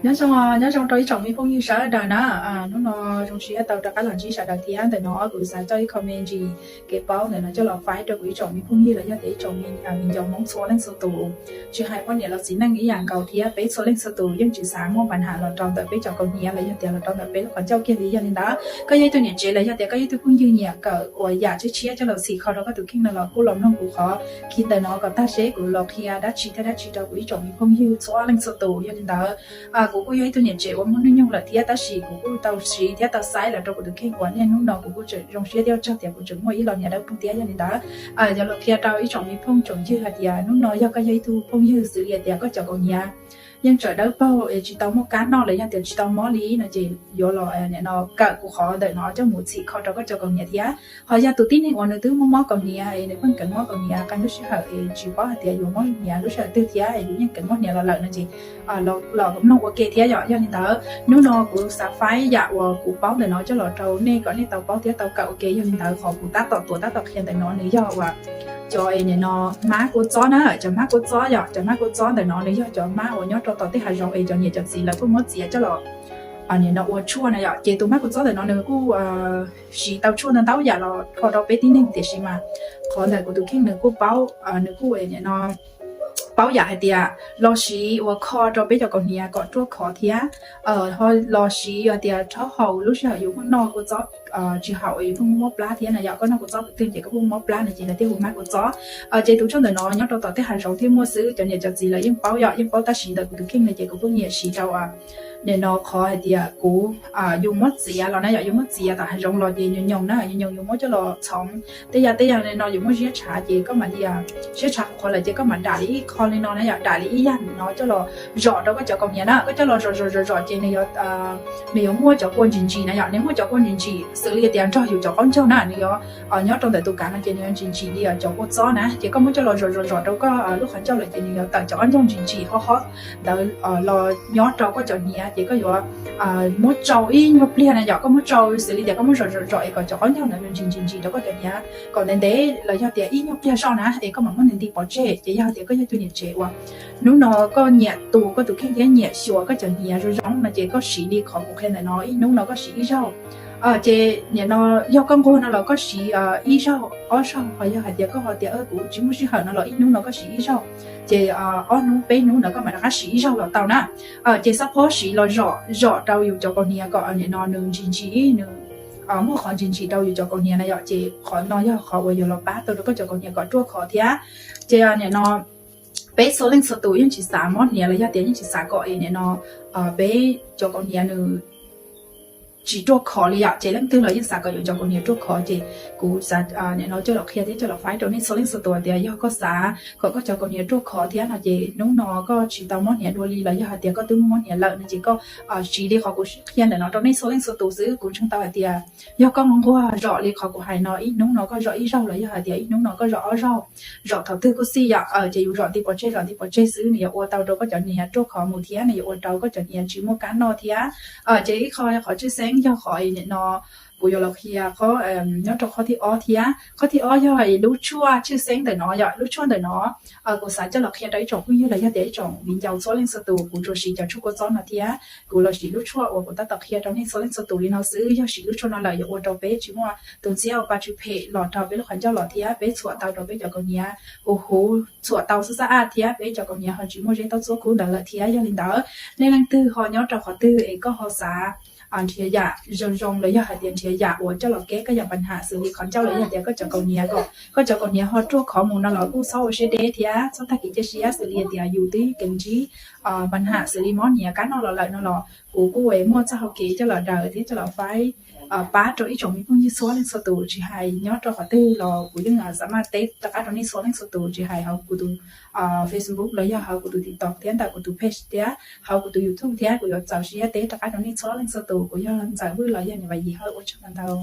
Nyob zoo, nyob zoo rau ib tsoom me phooj ywg sawv daws na. Hnub no zoo siab tau rov qab los ntsib sawv daws thiab. Ntawm no kuv xav coj ib comment ntsis kev paub ntawm no coj los faib rau kuv ib tsoom me phooj ywg los yog tias ib tsoom me viv ncaus Hmoob txhua leej txhua tus, tsis hais poj niam los txiv neej ib yam nkaus thiab. Peb txhua leej txhua tus yeej tsis xav muaj npa nham los rau ntawm peb cov kaus hniav los yog tias los rau ntawm peb lub qhov ncauj kiag li. Yog li ntawd koj yog ib tug niam tsev los yog tias koj yog ib tug phooj ywg nyiam kawm uas yam tshiab tshiab coj los txhim kho rau koj tus kheej no los kuj los mloog kuv qhov khi ntawm no kom tag seb kuv los qhia dab tsi thiab dab tsi rau kuv ib tsoom me phooj ywg txhua leej txhua tus. Yog li ntawd kuv kuj yog ib tug niam tsev uas muaj hnub nyoog lawm thiab, tab sis kuv kuj tau siv thiab tau xaiv los rau kuv tus kheej uas niaj hnub no kuv kuj tseem zoo siab thiab tsaug tias kuv tseem muaj ib los niam dawb paug thiab. Yog li ntawd yuav los qhia rau ib tsoom me phooj tsoom ywg hais tias hnub no yog koj yog ib tug phooj ywg xws li tias koj cov kaus hniav yeej tseem dawb paug es tsis tau muaj kab noj los yog tias tsis tau mob li no ces yuav los nim no kawm kuv qhov ntawm no coj mus txhim kho rau koj cov kaus hniav thiab. Ho yog tus tib neeg uas nws twb muaj mob kaus hniav es nws pheej kheev mob kaus hniav qee lub sij hawm es tsis paub hais tias yuav mob hniav lub sij hawm twg thiab es yus yeej kheev mob hniav los lawm no ces los mloog ua ke thiab yom. Yog li ntawd hnub no kuv xav faib yam uas kuv paub ntawm no coj los rau nej kom nej tau paub thiab tau kawm ua ke. Yog li ntawd qhov kuv tab tom tuav tab tom qhia ntawm no nws yog uas cov es nim no hmab kua txob na, cov hmab kua txob yom. Cov hmab kua txob ntawm no nws yog cov hmab uas nyob rau tom tej hav zoov es cov niam cov txiv lawv kuj muab txiav coj los nim no ua tshuaj na yom. Ces tus hmab kua txob ntawm no nws kuj siv tau tshuaj ntau ntau yam los kho rau peb tib neeg, tiam sis mas qhov ntawm kuv tus kheej nws kuj paub, nws kuj nim no paub yam hais tias los siv uas kho rau peb cov kaus hniav kom ruaj khov thiab. Ho los siv hais tias rhaub haus lub sij hawm yus pheej noj kua txob tsis haum es yus pheej mob plab thiab na yom. Koj noj kua txob twg ces koj pheej mob plab no ces lawv thiaj hu hmab kua txob. Ces tus tshuaj ntawm no nyob rau tom tej hav zoov thiaj muaj xwb, cov niam cov txiv lawv yeej paub yom, yeej paub, tab sis ntawm kuv tus kheej no ces kuv kuj nyiam siv rau nim no qhov hais tias kuv yus muab txiav los na yom, yus muab txiav tom hav zoov los ces nyoos nyoos na, nyoos nyoos yus muab coj los txhoov tej yam tej yam li no yus muab ziab tshav ces koj mam li ziab tshav qhuav lawm ces koj mam dam li ib qho li no na yom, dam li ib yam no coj los zom rau koj cov kaus hniav na. Koj coj los zom zom zom zom ces nws yuav, nws yuav muaj cov kua ntsim ntsim na yom, nws muaj cov kua ntsim ntsim xws li tias nrog yus cov qaub ncaug na, nws yuav nyob rau ntawm tus kav no ces nws yuav ntsim ntsim li cov kua txob na. Ces koj muab coj los zom zom zom rau koj lub qhov ncauj lawm ces nws yuav tawm cov qaub ncaug ntsim ntsim hob hob ntawd los nyob rau koj cov hniav ces koj yuav muab tsau ib nyuag pliag na yom, koj muab tsau xws li tias koj muab zom zom zom es kom cov qaub ncaug ntawd nws ntsim ntsim ntsim rau koj cov hniav kom ntev ntev los yog tias ib nyuag pliag zoj na es koj mam muab nws nti pov tseg. Ces yog tias koj yog tus niam tsev uas hnub no koj nyiam tu koj tus kheej thiab nyiam xyuas koj cov hniav zoo zoo no ces koj siv li qhov kuv qhia ntawm no ib hnub no koj siv ib zaug. Ces nim no yog koj nquag no los koj siv ib zaug ob zaug, ho yog hais tias koj ho tias kuv tsis muaj sij hawm no los ib hnub no koj siv ib zaug, ces ob hnub peb hnub no koj mam rov qab siv ib zaug los tau na. Ces xab phob siv los zom zom rau yus cov kaus hniav kom nim no nws ntsim ntsim, nws muaj qhov ntsim ntsim rau yus cov kaus hniav na yom. Ces qhov no yog qhov uas yuav los pab tau rau koj cov kaus hniav kom ruaj khov thiab. Ces nim no peb txhua leej txhua tus yeej tsis xav mob hniav los yog tias yeej tsis xav kom es nim no peb cov kaus hniav nws tsis ruaj khov li yom. Ces leej twg los yeej xav kom yus cov kaus hniav ruaj khov, ces kuv xav nim no coj los qhia thiab coj los faib rau nej txhua leej txhua tus tias yog koj xav kom koj cov kaus hniav ruaj khov thiab no ces hnub no koj tsis tau mob hniav dua li los yog hais tias koj twb muaj mob hniav lawm no ces koj siv li qhov kuv qhia ntawm no rau nej txhua leej txhua tus xwb. Kuv ntseeg tau hais tias yog koj nquag zom li qhov kuv hais no ib hnub no koj zom ib zaug los yog hais tias ib hnub no koj zom ob zaug, zom thaum twg kuj xij yom, ces yus zom nti pov tseg zom nti pov tseg xwb nws yuav ua tau rau koj cov hniav ruaj khov mus thiab nws yuav ua rau koj cov hniav tsis muaj kab noj thiab. Ces ib qho qhov tshwj xeeb yog qhov nim no kuv yuav los qhia nyob rau qhov thib ob thiab. Qhov thib ob yog lub tshuaj tshwj xeeb ntawm no yom. Lub tshuaj ntawm no kuv xav coj los qhia rau ib tsoom phooj ywg los yog tias ib tsoom viv ncaus txhua leej txhua tus. Kuv tsuas siv cov tshuaj kua txob no thiab kuv los siv lub tshuaj uas kuv tab tom qhia rau nej txhua leej txhua tus li no xwb. Yog siv lub tshuaj no lawm yuav ua rau peb tsis muaj tus ntxhiab uas pa tsw phem los rau peb lub qhov ncauj los thiab peb txhuam tau rau peb cov kaus hniav huv huv, txhuam tau xab xab aj thiab peb cov kaus hniav ho tsis muaj zeb taub txuab kub ntawd lawm thiab. Yog li ntawd nej leej twg ho nyob rau qhov twg es koj ho xav nrhiav yam zoo zoo los yog hais tias nrhiav yam uas coj los keb koj yam pa nham xws li qhov ncauj los yog tias koj cov kaus hniav kom koj cov kaus hniav ho ruaj khov mus no los kuj txhob ua siab deb thiab txhob tag kev cia siab xws li tias yus twb keev ntsib pa nham xws li mob hniav kab noj los lawm no los kuv kuj muaj txoj hau kev coj los daws thiab coj los faib pab rau ib tsoom me phooj ywg txhua leej txhua tus. Tsis hais nyob rau qhov twg los kuv yeej xav maj teb rov qab rau nej txhua leej txhua tus, tsis hais hauv kuv tus Facebook los yog hauv kuv tus TikTok thiab ntawm kuv tus page thiab hauv kuv tus YouTube thiab. Kuv yuav txaus siab teb rov qab rau nej txhua leej txhua tus. Kuv yog Ntxawm Vwj los yog niam Vam Yim Hawj, ua tsaug ntau.